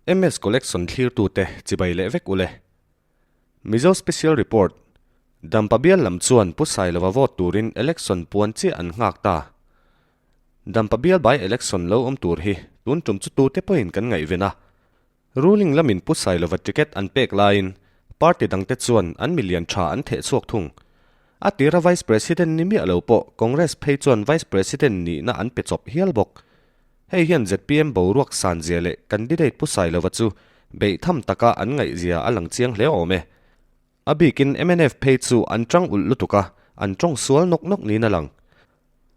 MS Collection thlirtute chibai leh vek ule. Mizo Special Report, Dampa bial lam chuan Pu Sailova vote turin election puan chiah an nghak ta. Dampa bial by election lo awm tur hi tun tum chu tute pawhin kan ngaihven a. Ruling lamin Pu Sailova ticket an pek laiin party dangte chuan an milian tha an theh chhuak thung. A tira Vice President ni miah lo pawh Congress phei chuan Vice President nihna an pe chawp hial bawk. Hei hian zpm boruak san zia leh candidate Pu Sailova chu beih tham taka an ngaih zia a lang chiang hle awm e. A bikin mnf phei chu an tang ulh lutuk a, an tawng sual nawk nawk niin a lang.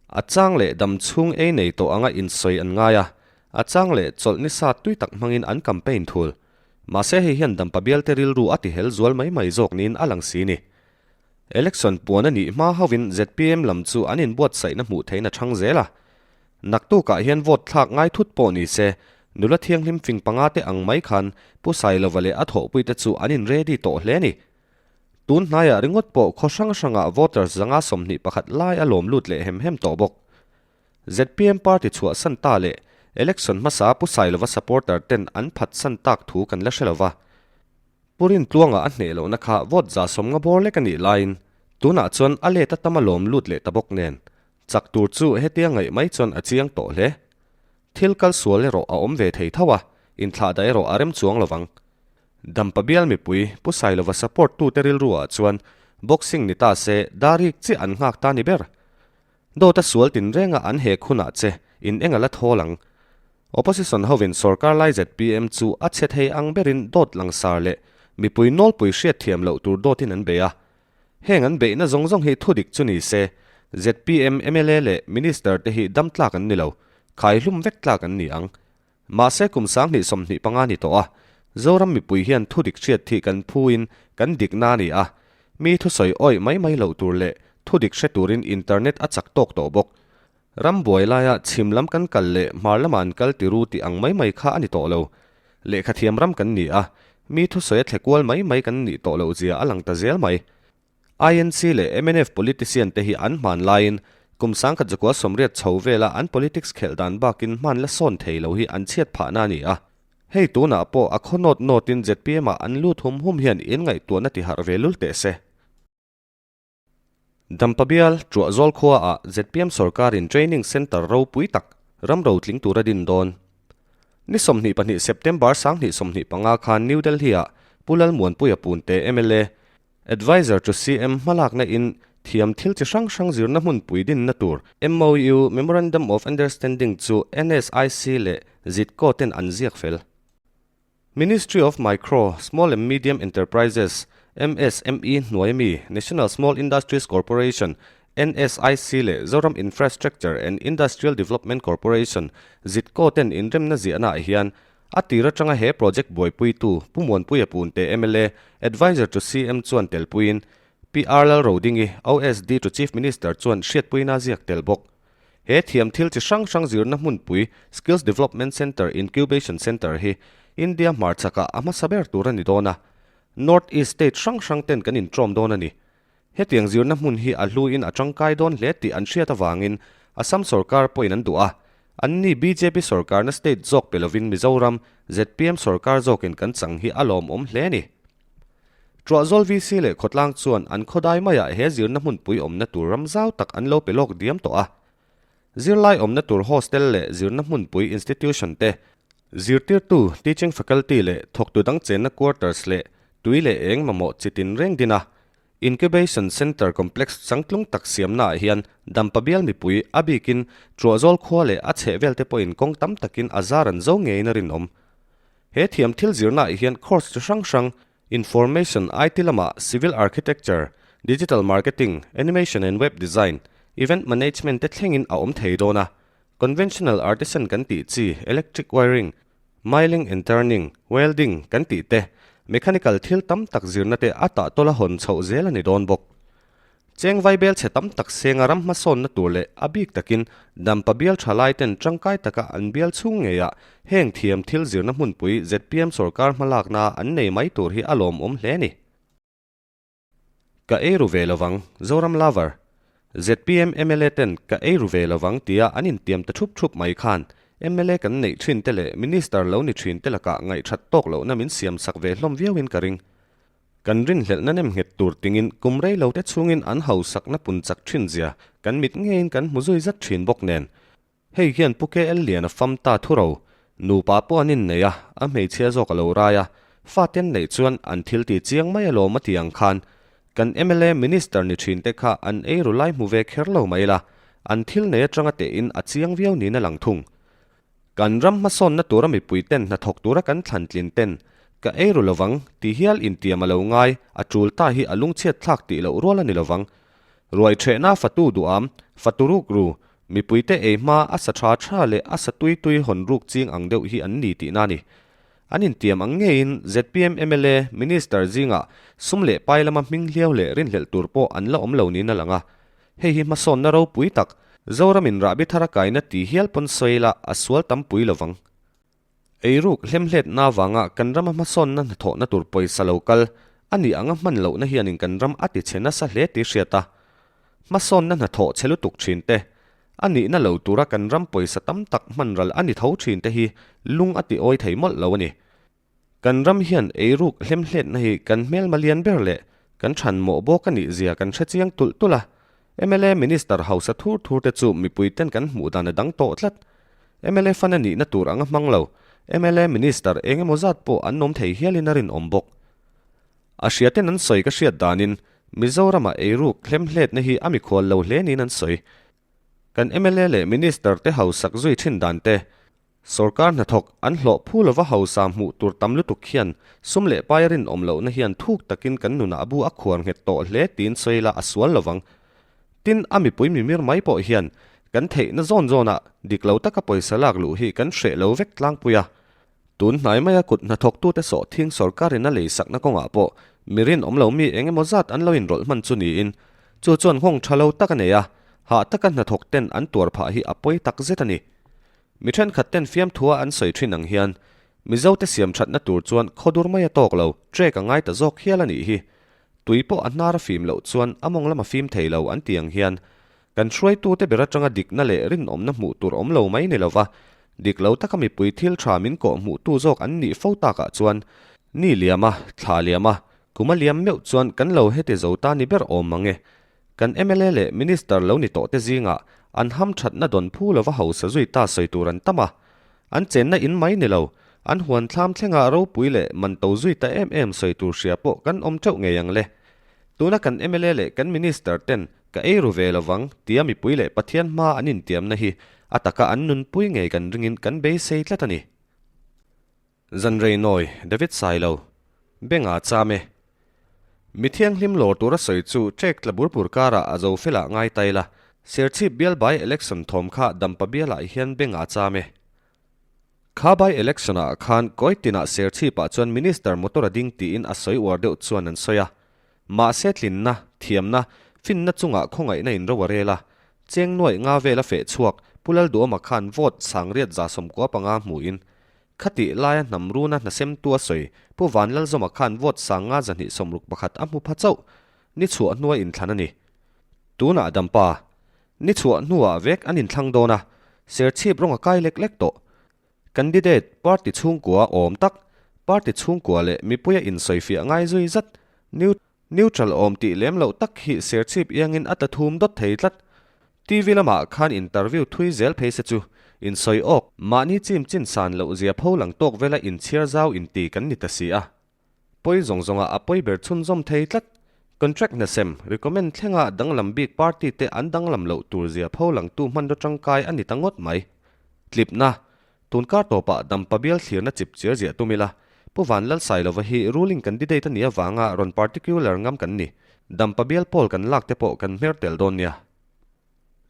A chang leh dam chhung ei nei tawh anga insawi an ngai a, a chang leh chawlh ni sa tui tak hmangin an campaign thul. Mahse hei hian dampa bialte rilru a ti hel zual mai mai zawk niin a lang si ni. Election puan a nih hma hovin zpm lam chu an inbuatsaihna hmuh theihna chhang zel a. Naktukah hian vote thlak ngai thut pawh ni se, nula thianghlim fing panga te ang mai khan Pu Sailova leh a thawhpuite chu an in ready tawh hle a ni. Tun hnaiah ringawt pawh khaw hrang hrangah voters 121 lai a lawm lut leh hem hem tawh bawk. Zpm party chhuahsan ta leh election hmasa Pu Sailova supporter ten an phatsan tak thu kan la hre lova. Pu Rintluanga a hneh lohna kha vote 150 bawr lek a nih laiin tunah chuan a let a tam a lawm lut leh ta bawk nen Chak tur chu hetia ngaih mai chuan a chiang tawh hle. Thil kal sual erawh a awm ve thei tho a, inthlah dah erawh a rem chuang lovang. Dampa bial mipui Pu Sailova support tute rilru ah chuan boxing ni ta se darik chiah an nghak ta ni ber. Dawt a sual tinrenga an hek hunah che in eng a la thawl ang. Opposition hovin sorkar lai zpm chu a chhe thei ang berin dawt langsar leh mipui nawlpui hriatthiam loh tur dawtin an bei a. Heng an beihna zawng zawng hi thudik chu ni se, zpm mla leh Minister te hi dam tlak an ni lo, khai hlum vek tlak an ni ang. Mahse kum 2025 ni tawh a, Zoram mipui hian thudik hriat thih kan phuin kan dikna a ni a, mi thusawi awih mai mai loh tur leh thudik hre turin internet a chak tawk tawh bawk. Ram buai laia chhim lam kan kal leh hmar lamah an kal tiru tih ang mai mai kha a ni tawh lo. Lehkha thiam ram kan ni a, mi thusawi a thle kual mai mai kan nih tawh loh zia a lang ta zel mai. INC leh mnf politician te hi an hman laiin kum 1980 chho vela an politics khelh dan bakin hman la sawn thei lo hi an chhiat phahna a ni a. Hei tunah pawh a khaw nawt nawtin zpm ah an lut hum hum hian inngaihtuahna ti harh ve lul teh se. Dampa bial, Tuahzawl khuaah zpm sorkarin Training Centre ropui tak ram rotling tura din dawn. Ni 22 September 2025 khan New Delhi-ah Pu Lalmuanpuia Punte mla, Adviser to CM hmalakna in thiam thil chi hrang hrang zirna hmunpui dinna tur MOU, Memorandum of Understanding, chu NSIC leh ZITCO ten an ziak fel. Ministry of Micro, Small and Medium Enterprises, MSME, hnuai mi National Small Industries Corporation, NSIC, leh Zoram Infrastructure and Industrial Development Corporation, ZIDCO, ten inremna ziahna ah hian a tir atanga he project buaipuitu Pu Muanpuia Punte mla, Adviser to CM chuan telpuiin PR Lalrodingi, OSD to Chief Minister chuan hriatpuina ziak tel bawk. He thiam thil chi hrang hrang zirna hmunpui Skills Development Centre Incubation Centre hi India hmarchhakah a hmasa ber tur a ni dawn a, North East state hrang hrang ten kan intrawm dawn a ni. Hetiang zirna hmun hi a hluin a tangkai dawn hle tih an hriat avangin Assam sorkar pawhin an duh a, anni bjp sorkarna state zawk pe lovin Mizoram zpm sorkar zawkin kan chang hi a lawmawm hle a ni. Tuahzawl VC leh khawtlang chuan an khawdai maiah he zirna hmunpui awmna tur ram zau tak an lo pe lawk diam tawh a. Zirlai awmna tur hostel leh zirna hmunpui institution te, zirtirtu, teaching faculty leh thawktu dang chenna quarters leh tui leh eng mamawh chi tin reng din a. Incubation Centre complex changtlung tak siamnaah hian Dampa bial mipui a bikin Tuahzawl khua leh a chhehvel te pawhin kawng tam takin a zar an zo ngeiin a rinawm. He thiam thil zirnaah hian course chi hrang hrang, Information, IT lamah Civil Architecture, Digital Marketing, Animation and Web Design, Event Management te thlengin a awm thei dawn a. Conventional Artisan kan tih chi Electric Wiring, Miling and Turning, Welding kan tih te, Mechanical thil tam tak zirna te a tahtawla hawn chhoh zel a ni dawn bawk. Cheng vaibel chhe tam tak senga ram hmasawnna tur leh a bik takin Dampa bial tha lai ten tangkai taka an bial chhung ngeiah heng thiam thil zirna hmunpui zpm sorkar hmalakna an nei mai tur hi a lawmawm hle a ni. Ka ei ru ve lovang, Zoram Lover. Zpm mla ten ka ei ru ve lovang tia an intiam ta thup thup mai khan mla kan neih thin te leh Minister lo ni thin te lakah ngaihthat tawk lohna min siam sak ve hlawm viauin ka ring. Kan rinhlelhna nem nghet tur tingin kum rei lo te chhungin an hausakna pun chak thin zia kan mit ngeiin kan hmu zui zat thin bawk nen. Hei hian Pu KL Liana fam ta thu ro, nupa pawh an innei a, a hmeichhia zawk a lo rai a, fate an neih chuan an thil ti chiang mai alawm a ti ang khan kan mla Minister ni thin te kha an ei ru lai hmu ve kher lo mai la, an thil nei atanga tehin a chiang viau niin a lang thung. Kan ram hmasawnna tura mipui ten hnathawk tura kan thlan tlin ten ka ei ru lovang ti hial intiam a lo ngai, a tul ta hi a lungchhiat thlak tih loh rual a ni lovang. Ruai thehna fatu duham, fatu ruk ru, mipuite ei hma a sa tha tha leh a sa tui tui hawn ruk ching ang deuh hi an ni tihna a ni. An intiam ang ngeiin zpm mla, Minister zingah sum leh pai lama hming hliau leh rinhlelh tur pawh an la awm lo niin a lang a. Hei hi hmasawnna ropui tak, Zoramin rahbi thar a kaina ti hial pawn sawi ila a sual tam pui lovang. Eiruk hlemhletna avanga kan rama hmasawnna hnathawhna tur pawisa lo kal a nih anga hman lohna hianin kan ram a ti chhe nasa hle tih hriat a. Hmasawnna hnathawh chhe lutuk thin te, a nihna lo tura kan ram pawisa tam tak hman ral a ni tho thin te hi lung a ti awi thei mawlh lo a ni. Kan ram hian eiruk hlemhletna hi kan hmelma lian ber leh kan than mawh bawk a nih zia kan hre chiang tulh tulh a. Mla Minister hausa thur thur te chu mipui ten kan hmuh dan a dang tawh tlat. Mla fund a nihna tur anga hmang lo, mla Minister eng emaw zat pawh an awm thei hialin a rinawm bawk. A hria ten an sawi ka hriat danin Mizoramah eiruk hlemhletna hi a mikhual lo hle niin an sawi. Kan mla leh Minister te hausak zui thin dan te, Sorkar hnathawk an hlawh phu lova hausa hmuh tur tam lutuk hian sum leh pai rinawm lohna hian thuk takin kan nunah bu a khuar nghet tawh hle tiin sawi ila a sual lovang. Tin, a mipui mimir mai pawh hian kan theihna zawn zawnah dik lo taka pawisa lak luh hi kan hreh lo vek tlangpui a. Tun hnai maia kut hnathawktute sawhthing sorkarin a leisakna kawngah pawh mi rinawm lo mi eng emaw zat an lo inrawlh hman chu niin chu chuan nghawng tha lo tak a nei a, hah taka hnathawkten an tuar phah hi a pawi tak zet a ni. Mi thenkhat ten fiamthua an sawi thin ang hian Mizote siam thatna tur chuan khawdur mai a tawk lo, trek a ngai ta zawk hial a nih hi. Tui pawh a hnar a fim loh chuan a mawng lam a fim thei lo an ti ang hian kan hruaitute ber atanga dikna leh rinawmna hmuh tur awm lo mai ni lova dik lo taka mipui thil tha min kawh hmuhtu zawk an nih fo takah chuan ni liam a, thla liam a, kum a liam meuh chuan kan lo heti zo ta ni ber awm mang e. Kan mla leh Minister lo ni tawh te zingah an hamthatna dawn phu lova hausa zui ta sawi tur an tam a. An chenna in mai ni lo, an huan thlam thlengah ropui leh man to zui ta em em sawi tur hria pawh kan awm teuh ngei ang le. Tuna kan mla leh kan Minister ten ka ei ru ve lovang tia mipui leh Pathian hma an intiamna hi a taka an nunpui ngei kan ringin kan beisei tlat a ni. Zanrei nawi, David Sailo, Benga cham e. Mi thianghlim lawr tura sawi chu trek tla bur bur karah a zo felah ngai ta ila, Serchhip bial by election thawm kha Dampa bialah hian Benga cham e. Kha by election ah khan kawi tinah Serchhip ah chuan Minister motor a ding tiin a sawi uar deuh chuan an sawi a. Mahse tlinna, thiamna, finna chungah khawngaihna in ro a rel a. Cheng nuaih nga vel a feh chhuak, Pu Lalduhawma khan vote sangriat 95 hmuin Khatih laia hnam runa hnasemtu a sawi, Pu Vanlalzawma khan vote 500 261 a hmu pha chauh. Ni chhuah hnua inthlan a ni. Tunah Dampa, ni chhuah hnuah vek an inthlang dawn a, Serchhip rawng a kai lek lek tawh. Candidate, party chhungkua awm tak, party chhungkua leh mipuia insawifiah ngai zui zat, Neutral awm tih lem loh tak hi Serchhip iangin a tla thum dawt thei tlat. TV lamah khan interview thui zel phei se chu insawi awk, mahni chim chin san loh zia pho lang tawk vela inchhiar zau inti kan ni ta si a. Pawi zawng zawngah a pawi ber chhunzawm thei tlat. Contract hnasem, recommend thlenga danglam bik party te an danglam loh tur zia pho langtu hmanraw tangkai a ni ta ngawt mai. Tlipna, Tun kar tawpah Dampa bial thlirna chip chiar ziah tum ila, Pu Vanlalsailova hi ruling candidate a nih avanga rawn particular ngam kan ni. Dampa bial poll kan lak te pawh kan hmer tel dawn nia.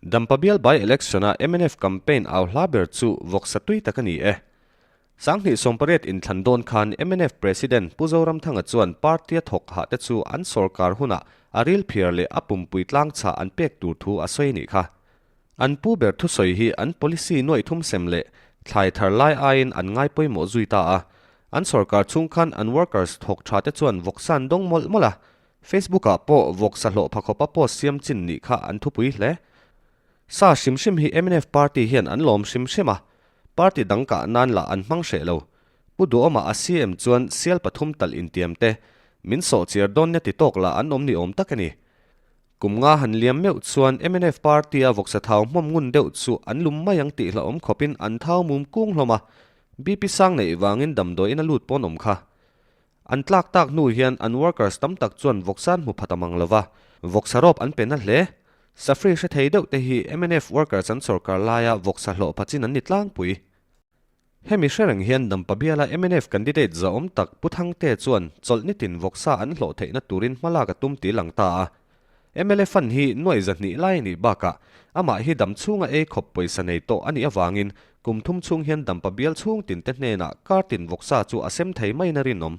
Dampa bial by election a mnf campaign au hla ber chu vawksa tui tak a ni e. 2018 inthlan dawn khan mnf President Pu Zoramthanga chuan party a thawk hah te chu an sawrkar hunah a ril phiar leh a pumpui tlang chhah an pek tur thu a sawi a nih kha. An pu ber thusawi hi an policy nuaih thum sem leh thlai thar lai aiin an ngai pawimawh zui ta a. An sorkar chhung khan an workers thawk tha te chuan vawksa an dawng mawlh mawlh a. Facebook ah pawh vawksa hlawh pha khawpa post siam chin nih kha an thupui hle. Sa hrim hrim hi mnf party hian an lawm hrim hrim a. Party dang kah nan lah an hmang hreh lo. Pu Duhawma a CM chuan sial pathum talh intiam te, min sawhchiar dawn nia ti tawk lah an awm ni awm tak a ni. Kum nga han liam meuh chuan mnf party a vawksa thau hmawm ngun deuh chu an lum mai ang tih hlauhawm khawpin an thau mum kung hlawm a, BP sang neih vangin damdawiin a lut pawn awm kha. An tlak tak hnu hian an workers tam tak chuan vawksan hmu pha ta mang lova, vawksa rawp an pe na hle. Safri hre thei deuh te hi mnf workers an sawrkar laia vawksa hlawh pha chin an ni tlangpui. Hemi hre reng hian Dampa biala mnf candidate zahawm tak Pu Thangte chuan chawlh nitin vawksa an hlawh theihna turin hmalak a tum ti lang ta a. Mla fund hi nuaih zahnih lai a nih bakah amah hi dam chhunga ei khawp pawisa nei tawh a nih avangin kum thum chhung hian Dampa bial chhung tinte hnenah kar tin vawksa chu a sem thei maiin a rinawm.